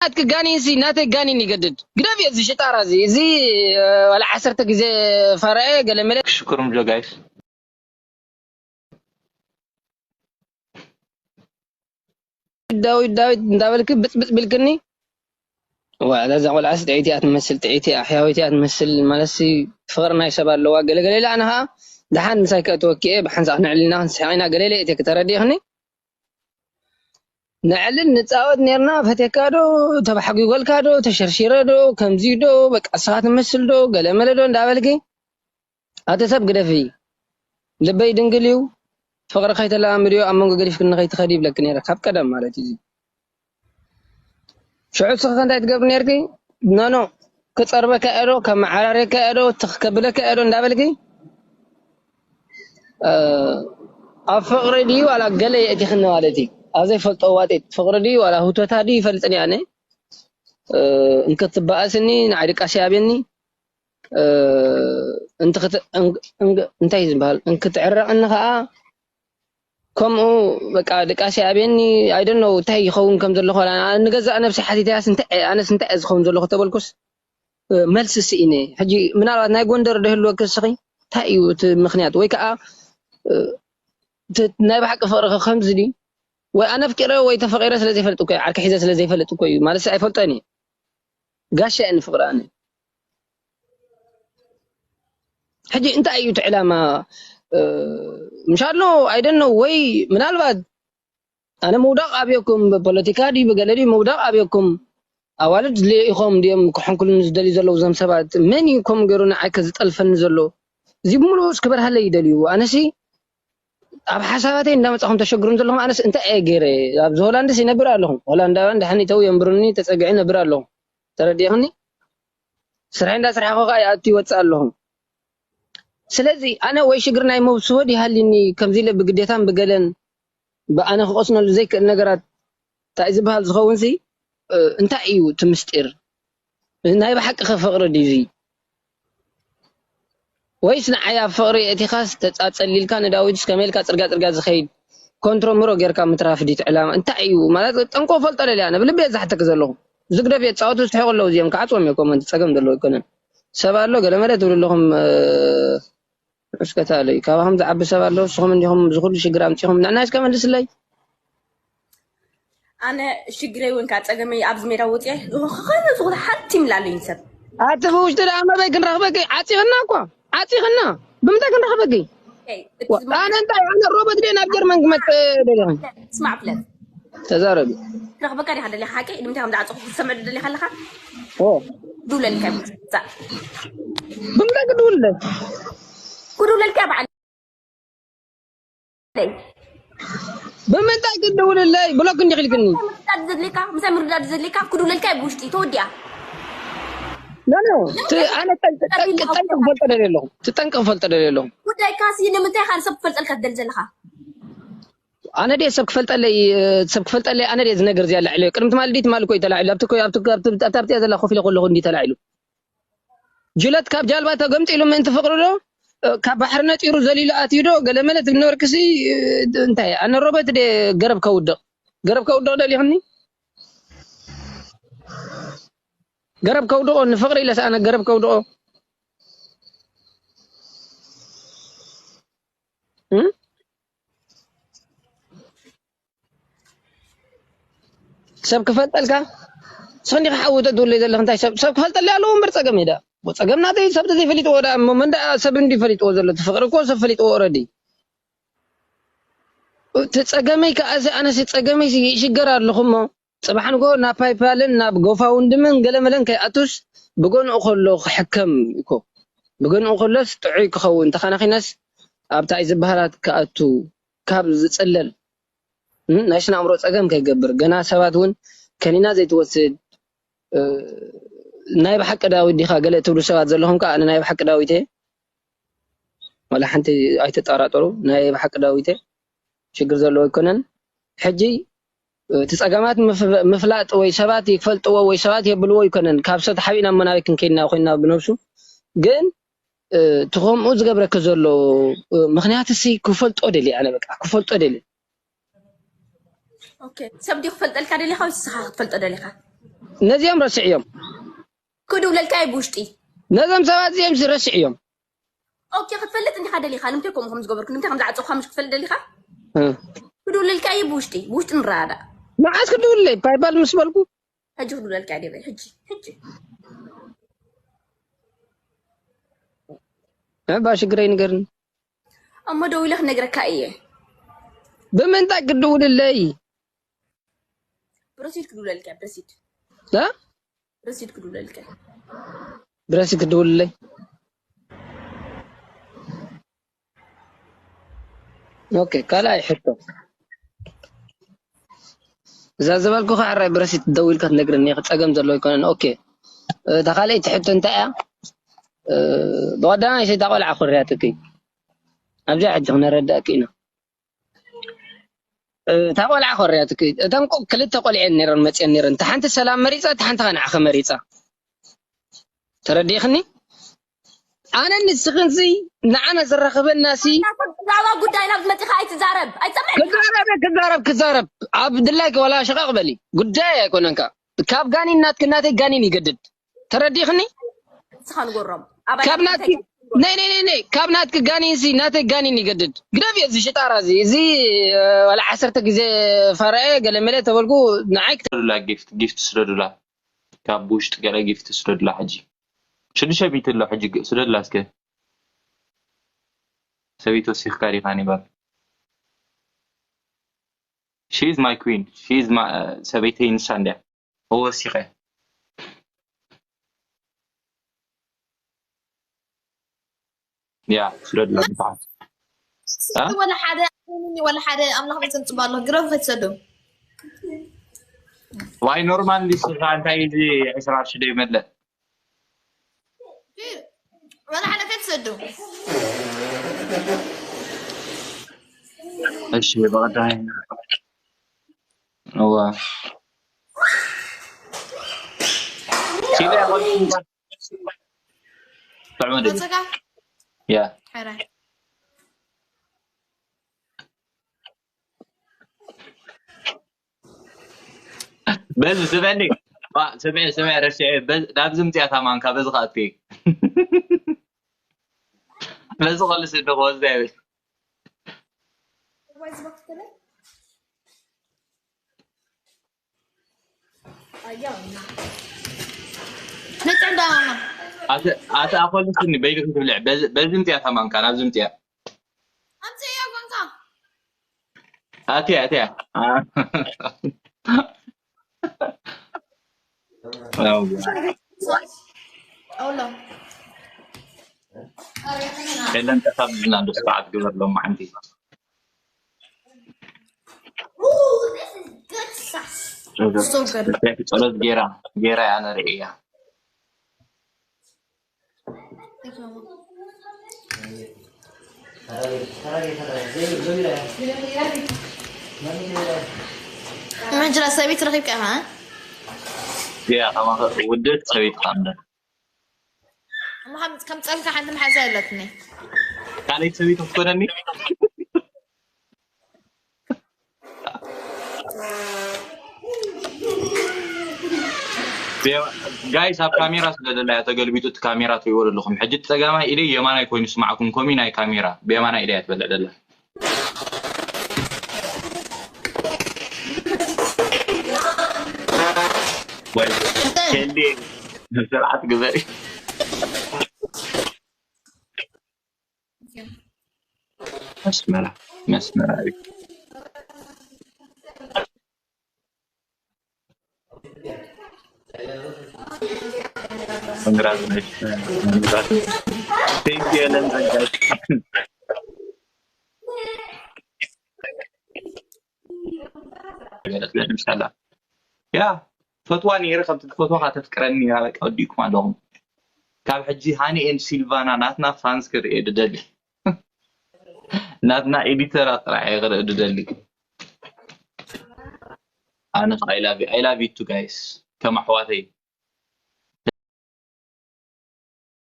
ናትኪ ጋኔን ሲ ናተይ ጋኔን ይገድድ። ግደፍዮ እዚ ሽጣራ እዚ። እዚ፣ እ፣ ዋላ ዓሰርተ ግዜ ፈረአ ገለ መለ። ሽኩር ምጆ ጋይስ። ዳዊት፣ ዳዊት እንዳበልኪ ብጽብጽ ቢልክኒ። ዋላ እዛ ቆልዓስ ጥዕይቲ እያ ትመስል፣ ጥዕይቲ እያ፣ ሕያወይቲ እያ ትመስል። ማለትሲ ፍቕሪ ናይ ሰብ ኣለዋ። ገለ ገለ ኢላ ኣነ ኸኣ ደሓን ምሳይ ከእትወኪ እየ፣ ብሓንሳእ ክነዕልልና ክንስሕቕ ኢና፣ ገለ ኢለ እየ ተረዲእኽኒ። ነዕልል ንጻወት ኔርና፣ ፈቴካ ዶ፣ ተባሕጒጎልካ ዶ፣ ተሸርሺረ ዶ፣ ከምዚ ዶ፣ በቃ እስኻ ትመስል ዶ፣ ገለ መለ ዶ እንዳበልኪ፣ ኣቲ ሰብ ግደፊ። ልበይ ድንግል እዩ። ፍቕሪ ከይተለማምድዮ ኣብ መንጎ ገዲፍክኒ ከይትኸዲ ይብለኪ ነይረ፣ ካብ ቀደም ማለት እዩ። ሽዑ እስኺ እንታይ ትገብሪ ነይርኪ? ኖኖ፣ ክጸርበካ እየ ዶ፣ ከመዓራርየካ እየ ዶ፣ ትኽ ከብለካ እየ ዶ እንዳበልኪ፣ እ፣ ኣብ ፍቕሪ ድዩ ዋላ ገለ የእቲኽኒ ማለት እዩ። ኣብ ዘይፈልጦ ዋጢጥ ፍቕሪ ድዩ ዋላ ህውተታ ድዩ ይፈልጥን እየ ኣነ። እ፣ እንክትበኣስኒ ንዓይ ድቃስ ይኣብየኒ። እ፣ እንትኽት-፣ እን-፣ እን-፣ እንታይ እዩ ዝበሃል? እንክትዕረቕኒ ኸኣ ከምኡ በቃ ድቃስ ይኣብየኒ። I don't know እንታይ ይኸውን ከም ዘለኹ። ዋላ ንገዛእ ነብሲ ሓቲተያስ እንታይ፣ ኣነስ እንታይ እየ ዝኸውን ዘለኹ ተበልኩስ፣ እ፣ መልሲ ስኢነ። ሕጂ ምናልባት ናይ ጎንደር ዶ ይህልወኪ እስኺ? እንታይ እዩ እቲ ምኽንያት? ወይ ከኣ፣ እ፣ እቲ ናይ ብሓቂ ፍቕሪ ከ ከምዚ ድዩ? ወይ ኣነ ኣፍቂረ ወይ ተፈቒረ ስለ ዘይፈልጥ እኮ እዩ፣ ዓርኪ ሒዘ ስለ ዘይፈልጥ እኮ እዩ። ማለት ኣይፈልጦን እየ። ጋሻ እየ ንፍቕሪ ኣነ። ሕጂ እንታይ እዩ እቲ ዕላማ? እ፣ ምሻሎ፣ I don't know፣ ወይ ምናልባት ኣነ ምውዳቕ ኣብየኩም፣ ብፖለቲካ ድዩ ብገለ ድዩ ምውዳቕ ኣብየኩም። ኣዋልድ ልኢኾም ድዮም ክሕንኩሉኒ ዝደልዩ ዘለዉ እዞም ሰባት? መን እዩ ከምኡ ገይሩ ንዓይ ከ ዝጠልፈኒ ዘሎ? እዚ ብምሉኡ እስኪ በርሃለይ ይደልዩ። ኣነሲ ኣብ ሓሳባተይ እንዳመጻኹም ተሸግሩን ዘለኹም፣ ኣነስ እንታይ እየ ገይረ? ኣብዚ ሆላንድስ ይነብር ኣለኹ። ሆላንዳውያን ደሓን ይተው የንብሩኒ፣ ተጸጊዐ ይነብር ኣለኹ። ተረዲእኽኒ? ስራሕ እንዳስራሕኹ ከኣ ይኣቱ ይወጽእ ኣለኹ። ስለዚ ኣነ ወይ ሽግር ናይ መውስቦ ይሃልኒ፣ ከምዚ ኢለ ብግዴታን ብገለን ብኣነ ክቆስነሉ ዘይክእል ነገራት እንታይ ዝበሃል ዝኸውን ሲ፣ እ፣ እንታይ እዩ እቲ ምስጢር? ናይ ብሓቂ ከ ፍቕሪ ድዩ እዚ? ወይስ ንዓይ ኣብ ፍቕሪ የእቲኻስ ተጻጸሊልካ ንዳዊትስ ከመይ ኢልካ ጽርጋ ጽርጋ ዝኸይድ ኮንትሮ ምሮ ጌርካ ምትራፍ ድዩ እቲ ዕላማ? እንታይ እዩ ማለት ጠንቆ ፈልጦ ደልያ? ኣነ ብልቢ እየ ዝሓተኪ ዘለኹ። ዝግደፍ እየ ጻወቱ ዝትሕቑ ኣለዉ እዚኦም ክዓጽዎም እየ ኮመንት ጸገም ዘለዎ ኣይኮነን። ሰብ ኣሎ ገለ መለ ትብሉ ኣለኹም፣ እ፣ ንዑስ ከታለዩ። ካባኹም ዝዓቢ ሰብ ኣሎ? ንስኹም እንዲኹም እዚ ኩሉ ሽግር ኣምጺኹም ንዕና እስከ መልስለይ። ኣነ ሽግረይ እውን ካብ ጸገመይ ኣብዚ ሜዳ ወጽኤ ዝኾነ ዝኾነ ሓቲም ላለኝ ሰብ። ኣቲ ብውሽጢ ደኣ መበይ ክንረኽበኪ? ዓጺኽና እኮ። ዓጺኽና። ብምንታይ ክንረኽበኪ? ኦኬ፣ እቲ ዋ፣ ዝማ-፣ ኣነ እንታይ፣ ኣነ ሮቦት ድየ ናብ ጀርመን ክመጽእ ደሊኹ? ስማዕ ፍለጥ። ተዛረቢ። ክረኽበካ ዲኻ ደሊኻ ሓቂ? ንምንታይ ከም ዝዓጸኹ ክትሰምዕ ደሊኻ ኣለኻ? ኦ። ድውለልካ እዩ። ዛ-፣ ብምንታይ ክድውልለይ? ክድውለልካ በዓል። ብምንታይ ክድውልለይ? ብሎክ እንዲኺ ኢልክኒ። ምርዳድ ዘድልየካ፣ ምሳይ ምርዳድ ዘድልየካ ክድውለልካ እዩ ብውሽጢ፣ ተወዲኣ። ኖ፣ ኖ፣ ት-፣ ኣነ ጠንቂ፣ ጠንቂ፣ ጠንቂ ክፈልጦ ደልየ ኣለኹ። እቲ ጠንቂ ክፈልጦ ደልየ ኣለኹ። ጉዳይካ ሲ ንምንታይ ኢኻ ንሰብ ክፈልጠልካ ትደሊ ዘለኻ? ኣነ ድየ ሰብ ክፈልጠለይ፣ ሰብ ክፈልጠለይ ኣነ ድየ ዝነገር እዚኣ ላዕለ። ቅድሚ ትማሊ ድዩ ትማሊ እኮ እዩ ተላዒሉ። ኣብቲ እኮ፣ ኣብቲ፣ ኣብቲ፣ ኣብታ ኣብቲኣ ዘላ ኮፍ ኢለ ከለኹ እንድዩ ተላዒሉ። ጅለት ካብ ጃልባ ተገምጢሉ ምእንቲ ፍቕሪ ዶ፣ እ፣ ካብ ባሕሪ ነጢሩ ዘሊሉ ኣትዩ ዶ፣ ገለ መለ ትብል ነበርክሲ፣ እ፣ እንታይ፣ ኣነ ሮበት ድየ ገረብ ከውድቕ? ገረብ ከውድቕ ደሊኽኒ? ገረብ ከውድቖ፣ ንፍቕሪ ኢለስ ኣነ ገረብ ከውድቖ? እም? ሰብ ክፈልጠልካ? ንስኺ እንዲኺ ሓዊ ተድውለይ ዘለኺ፣ እንታይ ሰብ፣ ሰብ ክፈልጠለይ ኣለዎ እምበር ጸገም እየ ደኣ። ጸገም ናተይ ሰብ ተዘይፈሊጥዎ ደኣ፣ እሞ መን ደኣ ሰብ እንድዩ ፈሊጥዎ ዘሎ? እቲ ፍቕሪ እኮ ሰብ ፈሊጥዎ ኦረዲ። እቲ ጸገመይ ከኣ እዚ፣ ኣነሲ ጸገመይ ሲ ይሽገር ኣለኹ እሞ፣ ጽባሕ ንግሆ ናብ ፓይፓልን ናብ ጎፋውንድምን ገለመለን ከይኣቱስ፣ ብጎንኡ ከሎ ክሕከም እኮ። ብጎንኡ ከሎስ ጥዑይ ክኸውን፣ ተኻናኺነስ ኣብታ ዝበሃላት ክኣቱ ካብ ዝጽለል፣ እም፣ ናይ ስነ ኣእምሮ ጸገም ከይገብር፣ ገና ሰባት እውን ከኒና ዘይትወስድ፣ እ፣ ናይ ብሓቂ ዳዊት ዲኻ ገለ ትብሉ ሰባት ዘለኹም ከኣ፣ ኣነ ናይ ብሓቂ ዳዊት እየ። ዋላ ሓንቲ ኣይትጠራጠሩ፣ ናይ ብሓቂ ዳዊት እየ። ሽግር ዘለዎ ኣይኮነን። ሕጂ፣ እ፣ እቲ ጸገማት ምፍ-፣ ምፍላጥ ወይ ሰባት ይፈልጥዎ ወይ ሰባት የብልዎ ኣይኮነን። ካብ ሰብ ተሓቢእና እሞ ናበይ ክንከይድ ኢና ኮይንና ብነብሱ። ግን፣ እ፣ እቲ ከምኡ ዝገብረኪ ዘሎ፣ እ፣ ምኽንያት እሲ ክፈልጦ ደልየ ኣነ በቃ፣ ክፈልጦ ደልየ። ኦኬ፣ ሰብ ድዩ ክፈልጠልካ ደሊኻ ወይስ ንስኻ ክትፈልጦ ደሊኻ? ነዚኦም ረስዕዮም። ክድውለልካ እዩ ብውሽጢ። ነዞም ሰባት እዚኦም ሲ ረስዕዮም። ኦኬ ክትፈልጥ እንዲኻ ደሊኻ ንምንታይ ከምኡ ከም ዝገበርኩ ንምንታይ ከም ዝዓፀኹኻ ምሽ ክትፈልጥ ደሊኻ እ። ክድውለልካ እዩ ብውሽጢ ብውሽጢ ንረዳእ መዓስ ክድውለይ ፓይፓል ምስ በልኩ ሕጂ ክድውለልካ እዩ ደበይ ሕጂ ሕጂ እባ ሽግረይ ንገርኒ። እሞ ደው ኢለ ክነግረካ እየ ብምንታይ ክድውልለይ? ብረሲድ ክድውለልካ ብረሲድ እ? ብረሲድ ክድውለልካ ብረሲድ ክድውልለይ? ኦኬ ካልኣይ ሕቶ እዛ ዝበልኩ ከዓራይ ብረሲድ ደው ኢልካ ትነግርኒ ኢኻ ጸገም ዘለዎ ኣይኮነን። ኦኬ እታ ካልኣይቲ ሕቶ እንታይ እያ? እ፣ ብቐዳማይ ሰይታ ቆልዓ ኮርያትኪ ኣብዚኣ ሕጂ ክነረዳእኪ ኢና። እ፣ እታ ቆልዓ ኮርያትኪ እተን ቆ- ክልተ ቆልዐን ነይረን መፅየን ነይረን እታ ሓንቲ ሰላም መሪፃ እታ ሓንቲ ከ ንዓኸ መሪፃ ተረዲእኽኒ ኣነ ንስኽን ሲ ንዓና ዘራኽበና ሲ ብዛዕባ ጉዳይ ናብ መፂኻ ኣይትዛረብ ኣይትሰምዕ ክዛረብ ክዛረብ ክዛረብ ኣብ ድላይኪ ዋላ ሸቃቕ በሊ ጉዳይ ኣይኮነንካ ካብ ጋኒን ናትኪ ናተይ ጋኒን ይገድድ ተረዲእኽኒ ንስኻ ንጎሮም ካብ ናትኪ ነይ ነይ ነይ ነይ ካብ ናትኪ ጋኒን ሲ ናተይ ጋኒን ይገድድ ግደፍ እዚ ሽጣራ እዚ እዚ እ፣ ዋላ ዓሰርተ ግዜ ፈረአ ገለመለ ተበልኩ ንዓይ ስደዱላ ጊፍት ጊፍት ስደዱላ ካብ ውሽጢ ገለ ጊፍት ስደዱላ ሕጂ ሽዱሽተ ሚእቲ ኣሎ ሕጂ ግ- ስደዱላ እስከ ሰበይቲ ወሲኽካ ዲኻ ኒበር she is my queen she is my ሰበይተይ ንሳ እንድያ እወ ወሲኸ ያ ስደዱላ ንስሓት ስቲ ወላ ሓደ ኣይኮኑኒ ወላ ሓደ ኣምላኽ ቤት ዘምፅባ ኣለኹ ግረብ ከይትሰዱ ዋይ ኖርማል ንስኻ እንታይ እዚ ዕስራ ቅርሺ ዶ ይመልእ ወላ ሓደ ከይትሰዱ እሺ ብቐዳይ እዋ ሲለ ጥዕመ ድል መፀካ ያ ሕረ በዚ ስበኒ ስምዐ ስምዐ ረሲዐ ናብዚ ምፅያ ታማንካ በዚ ከኣት በዚ ከልስ እንደ ክወስዳ ይብል ነጭ እንዳማማ ኣተ ኣኮልስኒ በይዱ ክትብልዕ በዚ ምፅያ ታማንካ ናብዚ ምፅያ ኣምፅያ ኮንካ ኣትያ ኣትያ ኣውሎ የለን ጠፋ ብልና ዶ ስርዓት ግበር ሎም ሓንቲ So good. ጸሎት ጌራ ጌራ ያነ ርእያ ምሕጅራ ሰበይቲ ረኺብካ ኢኻ ያ ከማኸ ውድት ሰበይቲ ካ እምበር እሞ ከም- ከም ጸልካ ሓንቲ መሓዛ የለትኒ ካልኣይቲ ሰበይቲ ክትኮነኒ ጋይስ ኣብ ካሜራ ስለ ዘላ እያ ተገልቢጡ እቲ ካሜራ ትሪእዎ ዘለኹም ሕጂ ፀጋማይ ኢደይ የማናይ ኮይኑ ስማዕኩም ኮሚ ናይ ካሜራ ብየማናይ ኢደይ እያ ትበልዕ ዘላ ወይ ቴሌ ስርዓት ግበሪ ኣስመራ መስመራ እዩ Congratulations. Thank you, Ellen. ሰላም ያ ፈትዋ ነይረ ከምቲ ትፈትዋ ካተፍቅረኒ ነይራ በቃ ወዲእኩም ኣለኹም ካብ ሕጂ ሃኒ ኤንድ ሲልቫና ናትና ፋንስ ክርኢ ድደሊ ናትና ኤዲተራ ጥራሕ እየ ክርኢ ድደሊ ኣነ I love you I love you too guys ከም ኣሕዋተይ